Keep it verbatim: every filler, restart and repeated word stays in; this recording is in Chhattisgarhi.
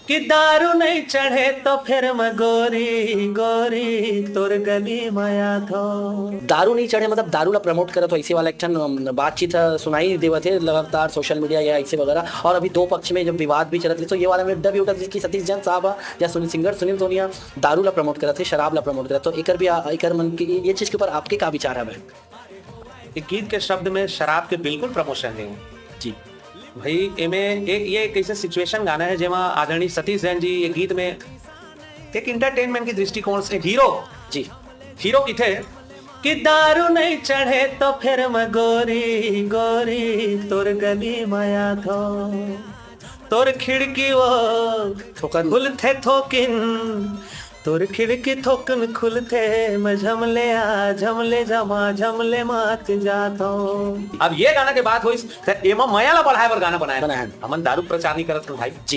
कि दारू नहीं चढ़े तो फिर मैं गोरी गोरी तोर गली में आथो। दारू नहीं चढ़े, मतलब दारू ला प्रमोट करत हो, ऐसे वाला एक ठन, अम, बातचीत ह, सुनाई देवत हे लगातार सोशल मीडिया या ऐसे वगैरह। और अभी दो पक्ष में जब विवाद भी चलत रहे, तो ये वाला में डर भी उठत कि सतीश जैन साहब ह या सुनील, सिंगर सुनील सोनी ह दारू ला प्रमोट करत हे, शराब ला प्रमोट करत, तो एकर भी आ, एकर मन की ये चीज के ऊपर आपके का विचार हवे? ये गीत के शब्द में शराब के बिल्कुल प्रमोशन नहीं। जी। भाई, एमे एक, ये एक ऐसे सिचुएशन गाना है जेमा आदरणीय सतीश जैन जी ये गीत में एक एंटरटेनमेंट की दृष्टिकोण से हीरो जी। हीरो किथे कि दारू नहीं चढ़े तो फिर मैं गोरी गोरी तोर गली में आथो। तोर खिड़की वो थोकन। खुलथे थोकिन, तोर खिड़की थोकन खुलथे, मैं झमले आ झमले जमा झमले मात जाथो। अब ये गाना के बात होइस त एमा मया ला बढ़ाए बर गाना बनाए। बनाए। हमन दारू प्रचार नहीं करत हन भाई। जी।